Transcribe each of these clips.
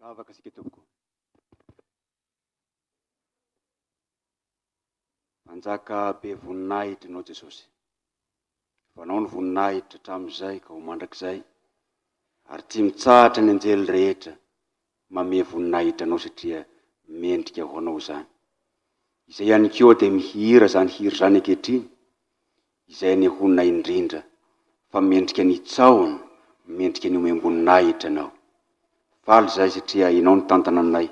Vavaka isika tompoko. Mpanjaka be voninahitra ianao Jesosy. Fa anao ny voninahitra hatramin'izay ka ho mandrakizay. Ary tsy mitsahatra ny anjely rehetra mamehy voninahitra anao satria mendrika ho anao izany. Izay ihany koa dia mihira izany hira izany ankehitriny, izay anehoana indrindra fa mendrika ny hitsaohana, mendrika ny homem-boninahitra ianao. Faly izahay satria ianao nitantana anay,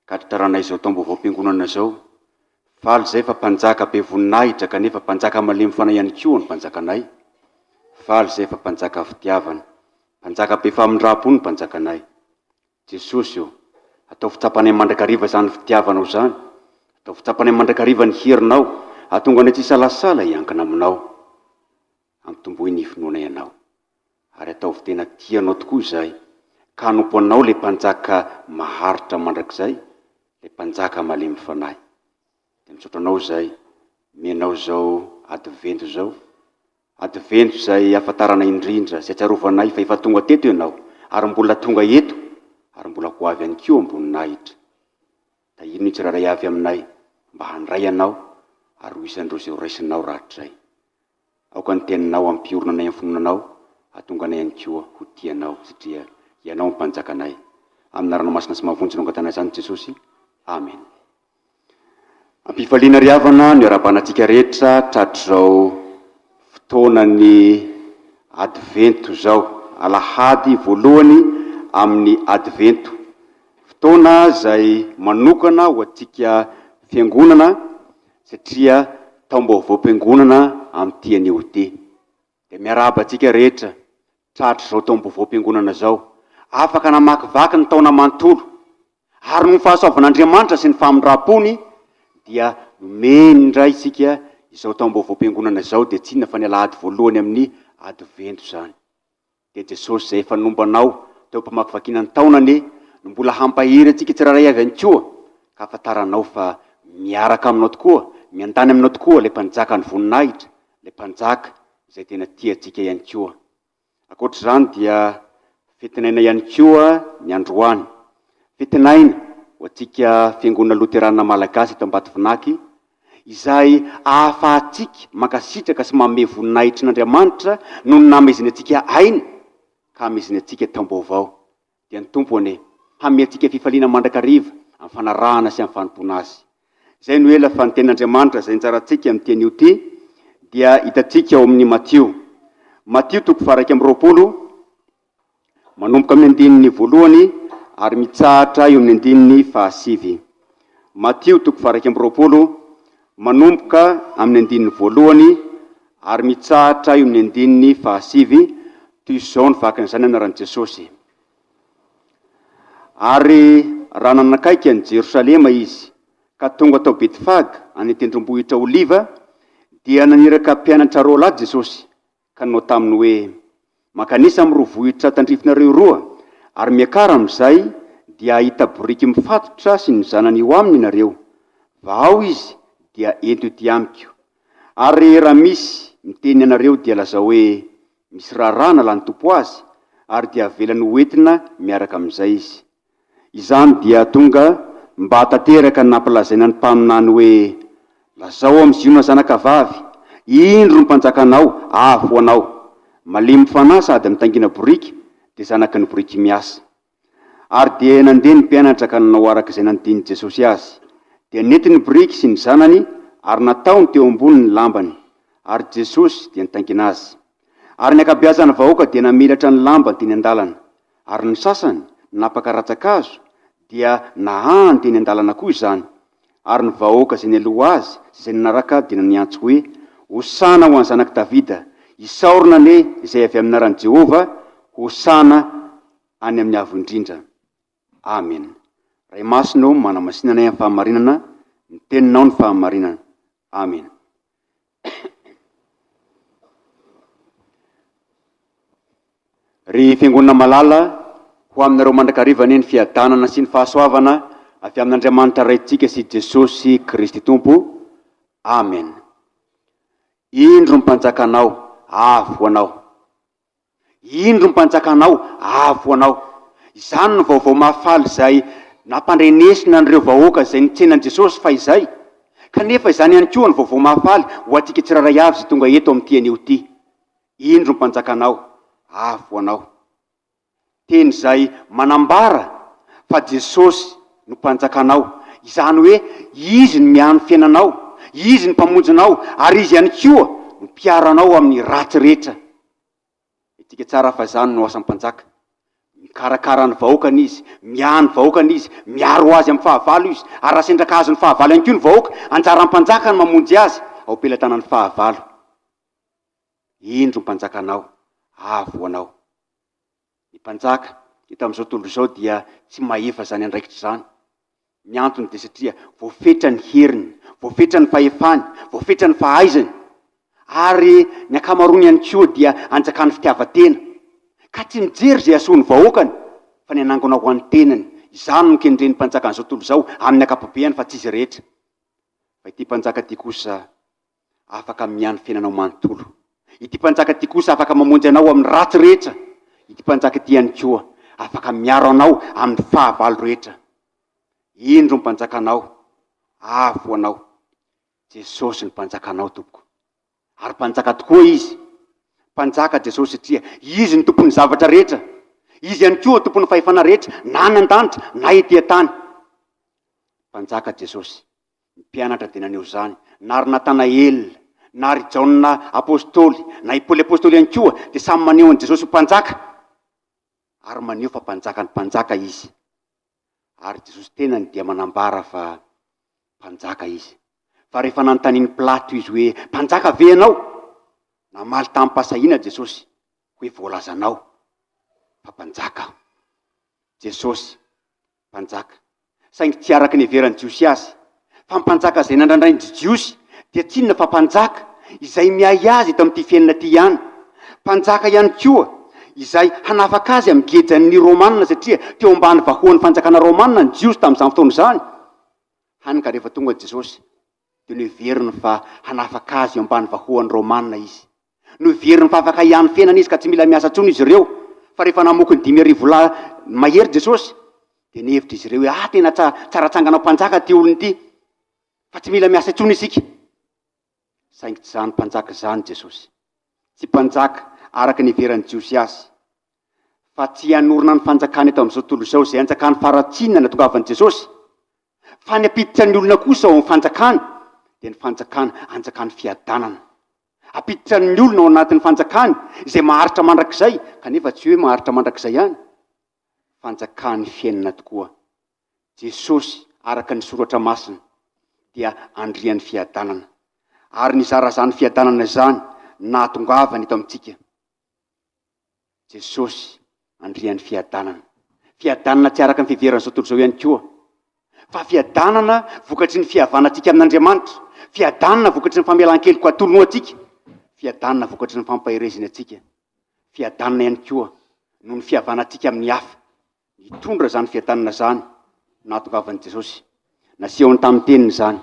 ka hatratraranay izao taom-baovaom-piangonana izao. Faly izahay fa mpanjaka be voninahitra kanefa mpanjaka malemy fanahy ihany koa ny mpanjakanay. Faly izahay fa mpanjaka fitiavana, mpanjaka be famindram-po ny mpanjakanay. Jesosy ô, ataovy tsapanay mandrakariva izany fitiavanao izany, ataovy tsapanay mandrakariva ny herinao, hahatonga anay tsy hisalasala hiankina aminao. Ampitomboy ny finoanay Anao, ary ataovy tena tia Anao tokoa izahay, ka hanompo Anao ilay Mpanjaka maharitra mandrakizay, ilay Mpanjaka malemy fanahy. Dia misaotra Anao izahay, omenao izao Advento izao, Advento izay ahafantarana indrindra sy atsiarovanay fa efa tonga teto Ianao, ary mbola tonga eto, ary mbola ho avy ihany koa am-boninahitra. Tahino ny tsirairay avy aminay mba handray Anao ary ho isan'ireo izay horaisinao rahatrizay. Aoka ny Teninao hampiorina anay amin'ny finoana Anao, hahatonga anay ihany koa ho tia Anao, satria Ianao no Mpanjakanay. Amin'ny Anaranao masina sy mahavonjy no angatahana izany Jesosy. Amena. Am-pifaliana ry havana no iarahabana antsika rehetra tratr'izao fotoanan'ny Advento izao, alahady voalohany amin'ny Advento. Fotoana izay manokana ho antsika Fiangonana satria taom-baovaom-piangonana amin'ity anio ity. Dia miarahaba antsika rehetra tratr'izao taom-baovaom-piangonana izao, afaka namakivaky ny taona manontolo, ary noho ny fahasoavan'Andriamanitra sy ny famindram-pony dia nomeny indray isika izao taom-baovaom-piangonana izao, dia tsy inona fa ny alahady voalohany amin'ny Advento izany. Dia Jesosy izay efa nomba anao teo am-pamakivakiana ny taona anie no mbola hampahery antsika tsirairay avy ihany koa ka hahafantaranao fa miaraka aminao tokoa, miandany aminao tokoa ilay Mpanjakan'ny voninahitra, ilay Mpanjaka izay tena tia antsika ihany koa. Ankoatra izany dia fetin'aina ihany koa ny androany. Fetin'aina ho antsika Fiangonana Loterana Malagasy eto Ambatovinaky izay ahafahantsika mankasitraka sy manome voninahitry n'Andriamanitra noho ny namezany antsika aina ka hamezany antsika taom-baovao. Dia ny Tompo anie hanome antsika fifaliana mandrakariva amin'ny fanarahana sy amin'ny fanompoana Azy. Izay no ela fa ny Tenin'Andriamanitra izay nitsarantsika amin'ity anio ity dia hitantsika ao amin'ny Matio. Matio toko faha-21. Manomboka amin'ny andininy voalohany ary mitsahatra eo amin'ny andininy fahasivy. Matio toko faha-21, manomboka amin'ny andininy voalohany ary mitsahatra eo amin'ny andininy fahasivy, toy izao ny vakin'izany amin'ny anaran'i Jesosy. Ary raha nanakaiky an'i Jerosalema izy, ka tonga tao Betfaga any an-tendrombohitra Oliva, dia naniraka mpianatra roalahy Jesosy, ka nanao taminy hoe, Mankanesa amin'ireo vohitra tandrifinareo roa, ary miakara amin'izay, dia hahita boriky mifatotra sy ny zanany eo aminy ianareo. Vahao izy, dia ento ety amiko. Ary raha misy miteny anareo, dia lazao hoe, Misy raharaha nalan'ny Tompo azy, ary dia avelany ho entina miaraka amin'izay izy. Izany dia tonga mba hahatanteraka ny nampilazaina ny mpaminany hoe, Lazao amin'i Ziona zanakavavy, Indro ny mpanjakanao avy ho anao, malemy fanahy sady mitaingina boriky, dia zanaky ny boriky miasa. Ary dia nandeha ny mpianatra ka nanao araka izay nandidian'i Jesosy azy. Dia nentiny ny boriky sy ny zanany ary nataony teo amboniny ny lambany, ary Jesosy dia nitaingina azy. Ary ny ankabeazan'ny vahoaka dia namelatra ny lambany teny an-dalana, ary ny sasany nanapaka rantsan-kazo dia nahahany teny an-dalana koa izany, ary ny vahoaka izay nialoha azy sy izay nanaraka dia niantso hoe, Hosana ho an'ny Zanak'i Davida! Isaorana anie izay avy amin'ny anaran'i Jehovah! Hosana any amin'ny Avo Indrindra! Amena. Ray Masina ô, manamasina anay amin'ny fahamarinana, ny Teninao no fahamarinana. Amena. Ry Fiangonana malala, ho aminareo mandrakariva anie ny fiadanana sy ny fahasoavana avy amin'Andriamanitra Raintsika sy Jesosy Kristy Tompo. Amen. Indro ny Mpanjakanao avy ho anao. Indro ny Mpanjakanao avy ho anao. Izany no vaovao mahafaly izay nampandrenesina an'ireo vahoaka izay nitsena an'i Jesosy fahizay. Kanefa izany ihany koa no vaovao mahafaly ho antsika tsirairay avy izay tonga eto amin'ity anio ity. Indro ny Mpanjakanao, avy ho anao. Teny izay manambara fa Jesosy no Mpanjakanao, izany hoe Izy no miahy ny fiainanao, Izy no Mpamonjinao, ary Izy ihany koa no Mpiaro anao amin'ny ratsy rehetra. Midika tsara fa izany no asan'ny mpanjaka. Mikarakara ny vahoakany izy, miahy ny vahoakany izy, miaro azy amin'ny fahavalo izy, ary raha sendra ka azon'ny fahavalo ihany koa ny vahoaka, anjaran'ny mpanjaka ny mamonjy azy ao am-pelatanan'ny fahavalo. Indro ny mpanjakanao, avy ho anao. Ny mpanjaka eto amin'izao tontolo izao dia tsy mahefa izany andraikitra izany. Ny antony dia satria voafetra ny heriny, voafetra ny fahefany, voafetra ny fahaizany, ary ny ankamaroany ihany koa dia anjakan'ny fitiavan-tena, ka tsy mijery izay hahasoa ny vahoakany fa ny hanangona ho an'ny tenany. Izany no kendren'ny mpanjakan'izao tontolo izao amin'ny ankapobeany fa tsy izy rehetra. Fa ity mpanjaka ity kosa afaka miahy ny fiainanao manontolo. Ity Mpanjaka ity kosa afaka mamonjy anao amin'ny ratsy rehetra. Ity Mpanjaka ity ihany koa afaka miaro anao amin'ny fahavalo rehetra. Indro ny Mpanjakanao, avy ho anao. Jesosy no Mpanjakanao, tompoko. Ary Mpanjaka tokoa Izy. Mpanjaka Jesosy satria Izy no Tompon'ny zavatra rehetra. Izy ihany koa Tompon'ny fahefana rehetra, na any an-danitra na ety an-tany. Mpanjaka Jesosy. Ny mpianatra dia naneho izany, na ry Natanaela, na ry Jaona Apostoly, na i Paoly Apostoly ihany koa, dia samy maneho an'i Jesosy ho Mpanjaka, ary maneho fa Mpanjakan'ny mpanjaka Izy. Ary Jesosy tenany dia manambara fa Mpanjaka Izy. Fa rehefa nanontanian'i Pilato Izy hoe, Mpanjaka ve Ianao? Namaly tamim-pahasahiana Jesosy hoe, Voalazanao fa Mpanjaka Aho. Jesosy mpanjaka, saingy tsy araka ny heveran'ny Jiosy azy, fa mpanjaka izay nandrandrain'ny Jiosy dia tsy inona fa mpanjaka izay miahy azy eto amin'ity fiainana ity ihany, mpanjaka ihany koa izay hanafaka azy amin'ny gejan'ny Romana satria teo ambany vahoan'ny fanjakana Romana ny Jiosy tamin'izany fotoana izany, hany ka rehefa tonga Jesosy dia noheveriny fa hanafaka azy eo ambany vahoan'ny Romana izy. Noheveriny fa afaka hiany fiainana izy ka tsy mila miasa intsony izy ireo. Fa rehefa namoky ny 5000 lahy mahery Jesosy, dia nihevitra izy ireo hoe, ah, tena tsara tsangana ho mpanjaka ity olona ity, fa tsy mila miasa intsony isika. Saingy tsy izany mpanjaka izany Jesosy. Tsy mpanjaka araka ny heveran'ny Jiosy azy. Fa tsy hanorina ny fanjakany eto amin'izao tontolo izao izay anjakan'ny faharatsiana natongavan'i Jesosy, fa ny hampiditra ny olona kosa ao amin'ny fanjakany, dia ny fanjakana anjakan'ny fiadanana. Hampiditra ny olona ao anatin'ny fanjakany izay maharitra mandrakizay, kanefa tsy hoe maharitra mandrakizay ihany, fanjakan'ny fiainana tokoa. Jesosy, araka ny Soratra Masina, dia Andrian'ny fiadanana. Ary nizara izany fiadanana izany nahatongavany eto amintsika. Jesosy Andrian'ny fiadanana. Fiadanana tsy araka ny fiheveran'izao tontolo izao ihany koa, fa fiadanana vokatry ny fihavanantsika amin'Andriamanitra, fiadanana vokatry ny famelan-keloka atolony ho antsika, fiadanana vokatry ny fampaherezany antsika, fiadanana ihany koa noho ny fihavanantsika amin'ny hafa. Nitondra izany fiadanana izany nahatongavan'i Jesosy. Nasehony tamin'ny teniny izany.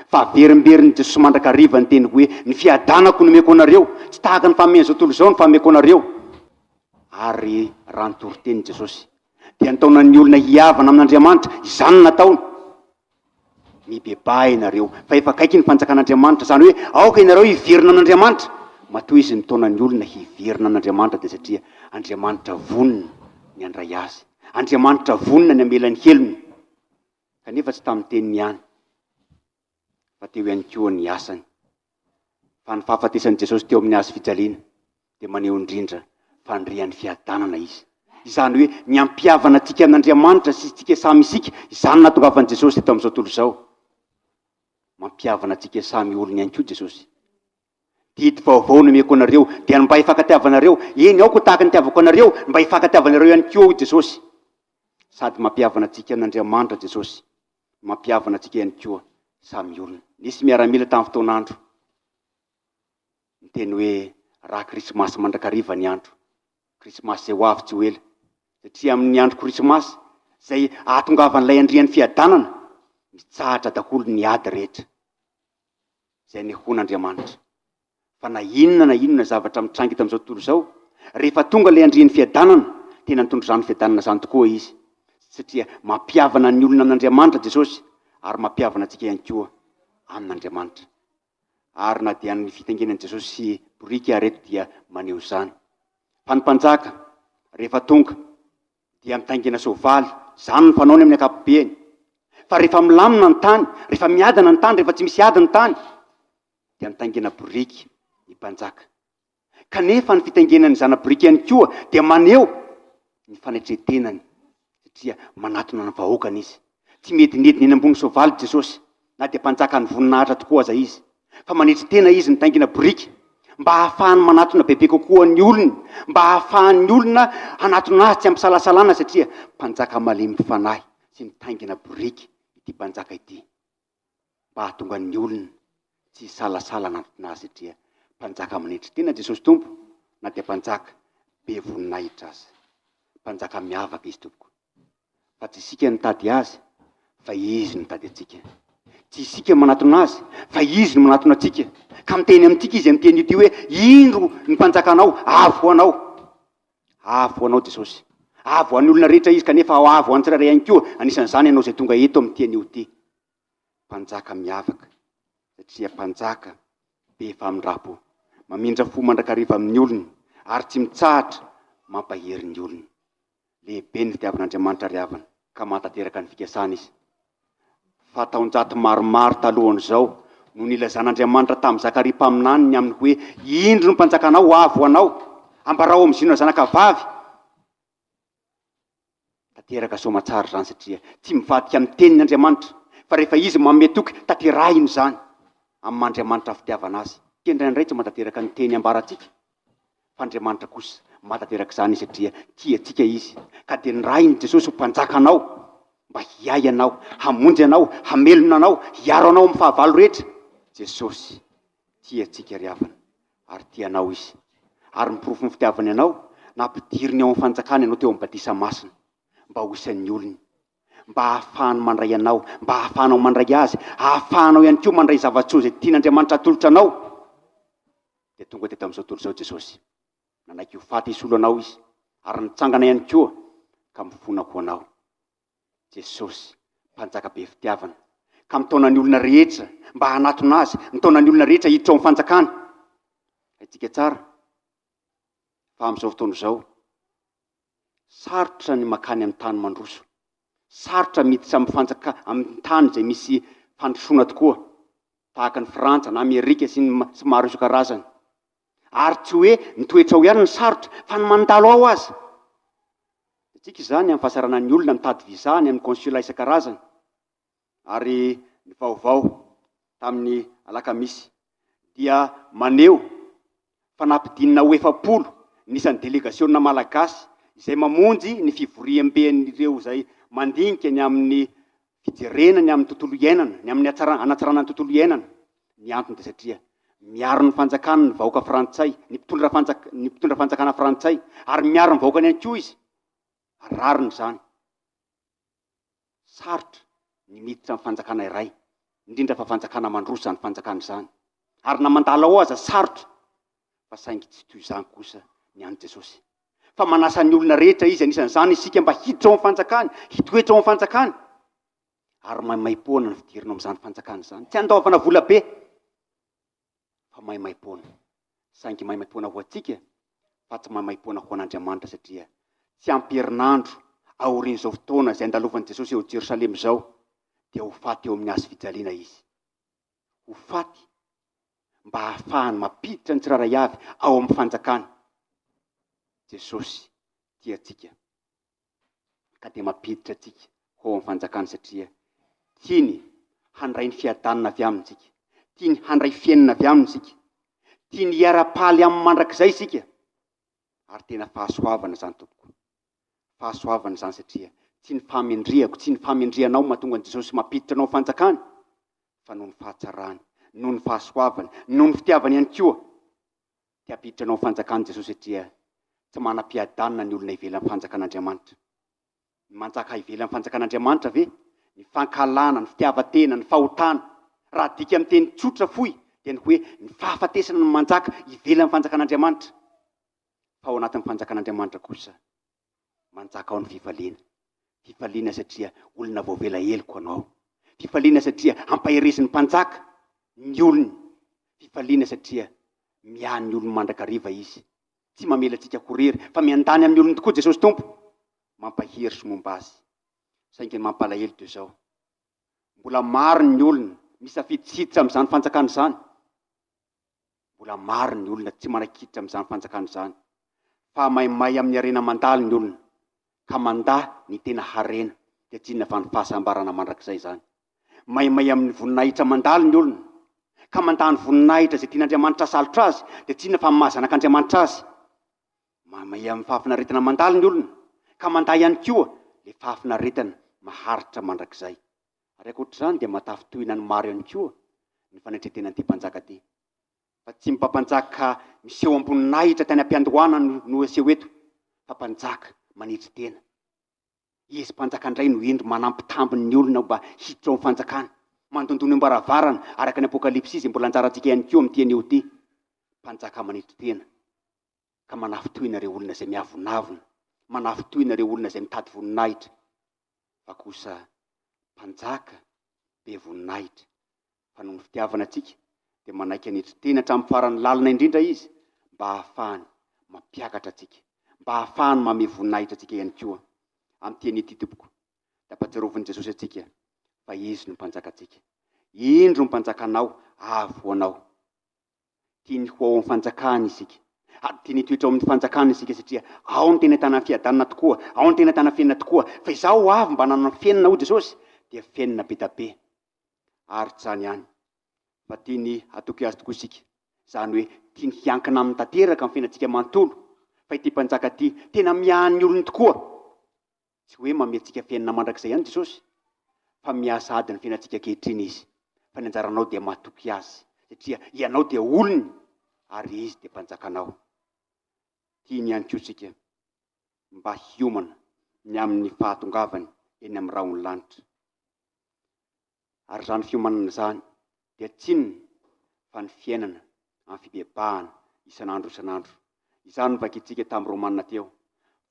Fa averimberin'i Jesosy mandrakariva ny teny hoe, Ny fiadanako no omeko anareo, tsy tahaka ny fanomen'izao tontolo izao ny fanomeko anareo. Ary raha nitory teny Jesosy, dia nitaona ny olona hihavana amin'Andriamanitra. Izany no nataony. Mibebaha ianareo, fa efa akaiky ny fanjakan'Andriamanitra. Izany hoe, aoka ianareo hiverina amin'Andriamanitra. Matoa izy mitaona ny olona hiverina amin'Andriamanitra dia satria Andriamanitra vonona ny handray azy. Andriamanitra vonona ny hamela ny helony. Kanefa tsy tamin'ny teniny ihany, fa teo ihany koa ny asany. Fa ny fahafatesan'i Jesosy teo amin'ny hazo fijaliana dia maneho indrindra fa andrian'ny fiadanana Izy. Izany hoe ny hampihavana antsika amin'Andriamanitra sy isika samy isika, izany no nahatongavan'i Jesosy teto amin'izao tontolo izao. Mampihavana antsika samy olony ihany koa Jesosy. Didy vaovao no omeko anareo, dia ny mba hifankatiavanareo. Eny, aoka ho tahaka ny nitiavako anareo, ny mba hifankatiavanareo ihany koa, hoy Jesosy. Sady mampihavana antsika amin'Andriamanitra Jesosy, no mampihavana antsika ihany koa samy olona. Nisy miaramila tamin'ny fotoan'andro niteny hoe raha krismasy mandrakariva ny andro, krismasy izay ho avy tsy ho ela, satria amin'ny andro krismasy izay ahatongavan'ilay andrian'ny fiadanana, mitsahatra daholo ny ady rehetra izay anehoan'Andriamanitra. Fa na inona na inona zavatra mitranga eto amin'izao tontolo izao, rehefa tonga ilay andrian'ny fiadanana, Tena nitondra izany fiadanana izany tokoa Izy, satria mampihavana ny olona amin'Andriamanitra Jesosy, ary mampihavana antsika ihany koa amin'Andriamanitra. Ary na dia ny fitaingenan'i Jesosy boriky ary eto dia maneho izany. Fa ny mpanjaka, rehefa tonga, dia mitaingina soavaly, izany no fanaony amin'ny ankapobeny. Fa rehefa milamina ny tany, rehefa miadana ny tany, rehefa tsy misy ady ny tany, dia mitaingina boriky ny mpanjaka. Kanefa ny fitaingenan'ny zana-boriky ihany koa dia maneho ny fanetren-tenany, satria manatona ny vahoakany izy. Tsy miedinedina eny ambony soavaly Jesosy, na dia mpanjakan'ny voninahitra tokoa aza izy, fa manetry tena izy mitaingina boriky, mba hahafahany manatona bebe kokoa ny olony, mba hahafahan'ny olona hanatona azy tsy ampisalasalana, satria mpanjaka malemy fanahy sy mitaingina boriky ity mpanjaka ity. mba hahatonga ny olona tsy hisalasala hanatona Azy satria Mpanjaka manetry tena Jesosy Tompo na dia Mpanjaka be voninahitra aza. Mpanjaka miavaka Izy tompoko. Fa tsy isika no mitady Azy fa Izy no mitady antsika. Tsy isika no manatona Azy fa Izy no manatona antsika. Ka miteny amintsika Izy amin'ity anio ity hoe, Indro ny Mpanjakanao, avy ho anao. Avy ho anao Jesosy. Avy ho an'ny olona rehetra Izy kanefa avy ho an'ny tsirairay ihany koa, anisan'izany ianao izay tonga eto amin'ity anio ity. Mpanjaka miavaka, satria Mpanjaka be famindram-po, mamindra fo mandrakariva amin'ny olony ary tsy mitsahatra mampahery ny olony. Lehibe ny fitiavan'Andriamanitra ry havana ka mahatanteraka ny fikasany Izy. Fa taonjato maromaro talohan'izao no nilazan'Andriamanitra tamin'i Zakaria mpaminany ny amin'ny hoe, Indro ny mpanjakanao ho avy ho anao, ambarao amin'i Ziona zanakavavy. Tanteraka soamatsara izany satria tsy mivadika amin'ny teniny Andriamanitra, fa rehefa Izy manome toky, tanterahiny izany amin'ny maha Andriamanitra fitiavana Azy. Indraindray tsy mahatanteraka ny teny ambarantsika, Fa Andriamanitra kosa mahatanteraka izany satria tia antsika Izy, ka dia nirahiny Jesosy ho Mpanjakanao, mba hiahy anao, hamonjy anao, hamelona anao, hiaro anao amin'ny fahavalo rehetra. Jesosy tia antsika ry havana, ary tia anao Izy. Ary ny porofon'ny fitiavany anao, nampidiriny ao amin'ny fanjakany ianao teo amin'ny batisa masina, mba ho isan'ny olony, mba hahafahany mandray anao, mba hahafahanao mandray Azy, hahafahanao ihany koa mandray zava-tsoa izay tian'Andriamanitra hatolotra anao. Dia tonga teto amin'izao tontolo izao Jesosy. Nanaiky ho faty hisolo anao Izy, ary nitsangana ihany koa ka mifona ho anao. Jesosy, Mpanjaka be fitiavana, ka mitaona ny olona rehetra mba hanatona Azy, mitaona ny olona rehetra hiditra ao amin'ny fanjakany. Haintsika tsara fa amin'izao fotoana izao, sarotra ny makany amin'ny tany mandroso. Sarotra miditra amin'ny fanjaka, amin'ny tany izay misy fandrosoana tokoa, tahaka ny Frantsa na Amerika sy ny sy maro isan-karazany. Ary tsy hoe ny toetra ao ihany no sarotra, fa ny mandalo ao aza. Hitantsika izany amin'ny fahasaranan'ny olona mitady visa any amin'ny consulat isan-karazany. Ary ny vaovao tamin'ny alakamisy dia maneho fa nampidinina ho 40 ny isan'ny delegasiona malagasy izay mamonjy ny fivoriamben'ireo izay mandinika ny amin'ny fijerena ny amin'ny tontolo iainana, ny amin'ny hanatsarana ny tontolo iainana. Ny antony dia satria miaro ny fanjakany ny vahoaka frantsay, ny mpitondra fanjak- ny mpitondra fanjakana frantsay, ary miaro ny vahoakany ihany koa izy. Ary rariny izany. Sarotra ny miditra amin'ny fanjakana iray, indrindra fa fanjakana mandroso izany fanjakana izany. Ary na mandalo ao aza sarotra, fa saingy tsy toy izany kosa ny an'i Jesosy. Fa manasa ny olona rehetra Izy, anisan'izany isika, mba hiditra ao amin'ny fanjakany, hitoetra ao amin'ny fanjakany. Ary maimaimpoana ny fidirana ao amin'izany fanjakana izany. Tsy andoavana vola be. fa maimaimpoana. Saingy maimaimpoana ho antsika fa tsy maimaimpoana ho an'Andriamanitra satria tsy ampy herinandro aorian'izao fotoana izay andalovan'i Jesosy eo Jerosalema izao dia ho faty eo amin'ny hazo fijaliana Izy. Ho faty mba hahafahany mampiditra ny tsirairay avy ao amin'ny fanjakany. Jesosy tia antsika. ka dia mampiditra antsika ho ao amin'ny fanjakany satria tiany handray ny fiadanana avy aminy isika, tiany handray fiainana avy aminy isika, tiany hiara-paly aminy mandrakizay isika. Ary tena fahasoavana izany tompoko. Fahasoavana izany satria tsy ny fahamendrehako, tsy ny fahamendrehanao mahatonga an'i Jesosy mampiditra anao amin'ny fanjakany, fa noho ny fahatsarany, noho ny fahasoavany, noho ny fitiavany ihany koa. Te hampiditra anao amin'ny fanjakan'i Jesosy satria tsy manam-piadanana ny olona ivelan'ny fanjakan'Andriamanitra. Ny manjaka ivelan'ny fanjakan'Andriamanitra ve? Ny fankahalana, ny fitiavan-tena, ny fahotana. Raha adika amin'ny teny tsotra fohy dia ny hoe ny fahafatesana no manjaka ivelan'ny fanjakan'Andriamanitra. Fa ao anatin'ny fanjakan'Andriamanitra kosa. Manjaka ao ny fifaliana. Fifaliana satria olona voavela heloka anao. Fifaliana satria ampaherezin'ny mpanjaka ny olony. Fifaliana satria miahy ny olony mandrakariva Izy. Tsy mamela antsika ho irery fa miandany amin'ny olony tokoa Jesosy Tompo. Mampahery sy momba azy. Saingy ny mampalahelo dia izao, mbola maro ny olona misafidy tsy hiditra amin'izany fanjakana izany. Mbola maro ny olona tsy manan-kiditra amin'izany fanjakana izany, fa maimay amin'ny harena mandalo ny olona, ka mandà ny tena harena, dia tsy inona fa ny fahasambarana mandrakizay izany. Maimay amin'ny voninahitra mandalo ny olona, ka mandà ny voninahitra izay tian'Andriamanitra hasalotra azy, dia tsy inona fa ny maha zanak'Andriamanitra azy. Maimay amin'ny fahafinaretana mandalo ny olona, ka mandà ihany koa ilay fahafinaretana maharitra mandrakizay. Ary ankoatr'izany dia mahatafintohina ny maro ihany koa ny fanetren-tenan'ity mpanjaka ity. Fa tsy mba mpanjaka miseho am-boninahitra tany am-piandohana no aseho eto, fa mpanjaka manetry tena. Izy mpanjaka indray no indro manampitamby ny olona mba hiditra ao amin'ny fanjakany. Mandondona eo am-baravarana, araka ny Apokalypsy izay mbola anjarantsika ihany koa amin'ity anio ity. Mpanjaka manetry tena, ka manafintohina ireo olona izay miavonavona, manafintohina ireo olona izay mitady voninahitra. fa kosa mpanjaka be voninahitra, fa noho ny fitiavana antsika dia manaiky hanetry tena hatramin'ny farany lalina indrindra Izy mba hahafahany mampiakatra antsika, mba hahafahany manome voninahitra antsika ihany koa. Amin'ity anio ity tompoko, dia ampahatsiarovin'i Jesosy antsika fa Izy no Mpanjakantsika. Indro ny Mpanjakanao avy ho anao. Tiany ho ao amin'ny fanjakany isika. Ary tiany hitoetra ao amin'ny fanjakany isika satria ao no tena ahitana ny fiadanana tokoa, ao no tena ahitana fiainana tokoa. Fa izaho ho avy mba hanana ny fiainana, hoy Jesosy, dia fiainana be da be. Ary tsy izany ihany, fa tiany hatoky Azy tokoa isika. Izany hoe tiany hiankina Aminy tanteraka ny fiainantsika manontolo. Fa ity Mpanjaka ity, tena miahy ny olony tokoa. Tsy hoe manome antsika fiainana mandrakizay ihany Jesosy, fa miahy sahady ny fiainantsika ankehitriny Izy. Fa ny anjaranao dia matoky Azy, satria ianao dia olony ary Izy dia Mpanjakanao. Tiany ihany koa isika mba hiomana ny amin'ny fahatongavany eny amin'ny rahon'ny lanitra. Ary izany fiomanana izany dia tsy inona fa ny fiainana amin'ny fibebahana isan'andro isan'andro. Izany no vakintsika tamin'ny Romana teo.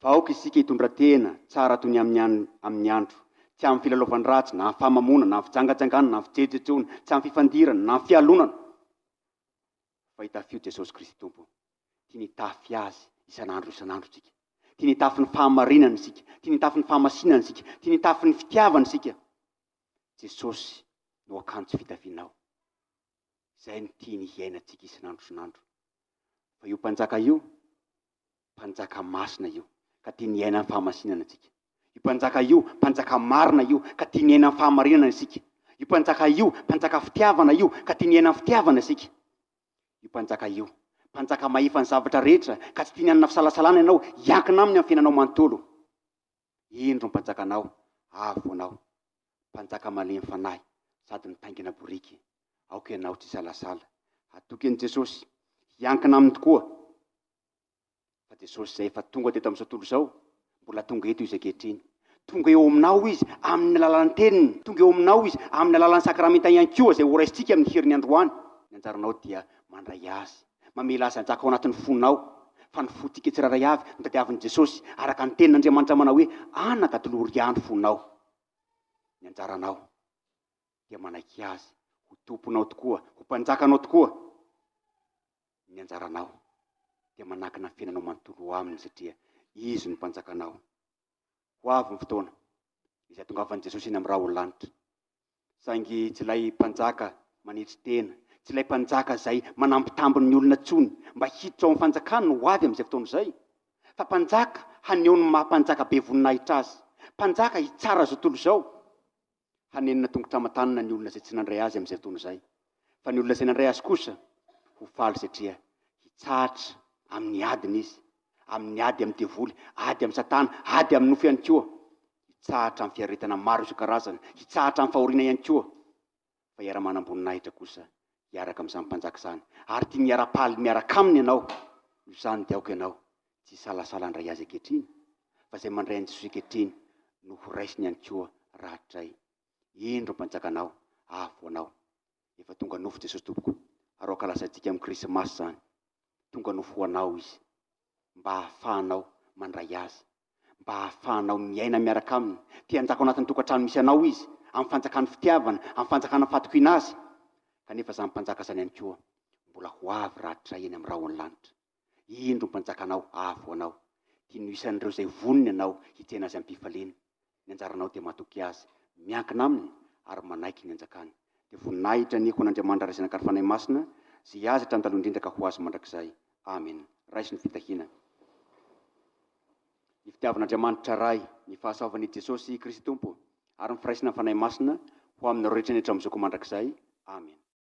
Fa aoka isika hitondra tena tsara toy ny amin'ny amin'ny andro, tsy amin'ny filalaovan-dratsy, na amin'ny fahamamoana, na amin'ny fijangajangana, na amin'ny fijejojejoana, tsy amin'ny fifandirana, na amin'ny fialonana, fa hitafio Jesosy Kristy Tompo. Tiany hitafy Azy isan'andro isan'andro isika. Tiany hitafy ny fahamarinana isika. Tiany hitafy ny fahamasinana isika. Tiany hitafy ny fitiavana isika. Jesosy no akanjo fitafianao. Izay no tiany hiainantsika isan'andro isan'andro. Fa io mpanjaka io, mpanjaka masina io, ka tiany hiaina ny fahamasinana antsika. Io mpanjaka io, mpanjaka marina io, ka tiany hiaina ny fahamarinana isika. Io mpanjaka io, mpanjaka fitiavana io, ka tiany hiaina ny fitiavana isika. Io mpanjaka io, mpanjaka mahefa ny zavatra rehetra, ka tsy tiany hanana fisalasalana ianao, hiankina aminy amin'ny fiainanao manontolo. Indro ny mpanjakanao, avy ho anao, mpanjaka malemy fanahy sady mitaingina boriky. Aoka ianao tsy hisalasala hatoky an'i Jesosy, hiankina aminy tokoa. Fa Jesosy izay efa tonga teto amin'izao tontolo izao, mbola tonga eto Izy ankehitriny. Tonga eo aminao Izy amin'ny alalan'ny Teniny, tonga eo aminao Izy amin'ny alalan'ny sakramenta ihany koa izay horaisintsika amin'ny heriny androany. Ny anjaranao dia mandray Azy Mamela azy hanjaka ao anatin'ny fonao, fa ny fontsika tsirairay avy no tadiavin'i Jesosy, araka ny tenin'Andriamanitra manao hoe, Anaka, tolory ahy ny fonao. Ny anjaranao dia manaiky Azy ho Tomponao tokoa, ho Mpanjakanao tokoa. Ny anjaranao dia manakina ny fiainanao manontolo ho Aminy, satria Izy no Mpanjakanao. Ho avy ny fotoana izay hatongavan'i Jesosy eny amin'ny rahon'ny lanitra. Saingy tsy ilay mpanjaka manetry tena, tsy ilay mpanjaka izay manambitamby ny olona intsony mba hiditra ao amin'ny fanjakany no ho avy amin'izay fotoana izay, fa mpanjaka haneho ny maha mpanjaka be voninahitra azy, mpanjaka hitsara izao tontolo izao. Hanenina tongotra aman-tanana ny olona izay tsy nandray azy amin'izay fotoana izay, fa ny olona izay nandray azy kosa ho faly satria hitsahatra amin'ny adiny izy, amin'ny ady amin'ny devoly, ady amin'i Satana, ady amin'ny nofo ihany koa. Hitsahatra amin'ny fiaretana maro isan-karazany, hitsahatra amin'ny fahoriana ihany koa, fa hiara-manam-boninahitra kosa hiaraka amin'izany Mpanjaka izany, ary tiany hiara-paly miaraka aminy ianao. Noho izany dia aoka ianao tsy hisalasala handray Azy ankehitriny, fa izay mandray an'i Jesosy ankehitriny no ho raisiny ihany koa rahatrizay. Indro ny Mpanjakanao, avy ho anao. Efa tonga nofo Jesosy Tompoko, ary aoka lazaintsika amin'ny Krismasy izany. Tonga nofo ho anao Izy, mba hahafahanao mandray Azy. mba hahafahanao miaina miaraka Aminy. Te hanjaka ao anatin'ny tokantrano misy anao Izy, amin'ny fanjakan'ny fitiavana, amin'ny fanjakana fahatokiana Azy. Kanefa izany Mpanjaka izany ihany koa mbola ho avy rahatrizay eny amin'ny rahon'ny lanitra. Indro ny Mpanjakanao avy ho anao. Tiany ho isan'ireo izay vonona ianao hitsena Azy amim-pifaliana. Ny anjaranao dia matoky Azy, miankina Aminy ary manaiky ny hanjakany. Dia voninahitra anie ho an'Andriamanitra Ray Zanaka ary Fanahy Masina, izay Azy hatramin'ny taloha indrindra ka ho Azy mandrakizay. Amena. Raiso ny fitahiana. Ny fitiavan'Andriamanitra Ray, ny fahasoavan'i Jesosy Kristy Tompo, ary ny firaisana amin'ny Fanahy Masina ho aminareo rehetra ny hatramin'izao koa mandrakizay. Amena.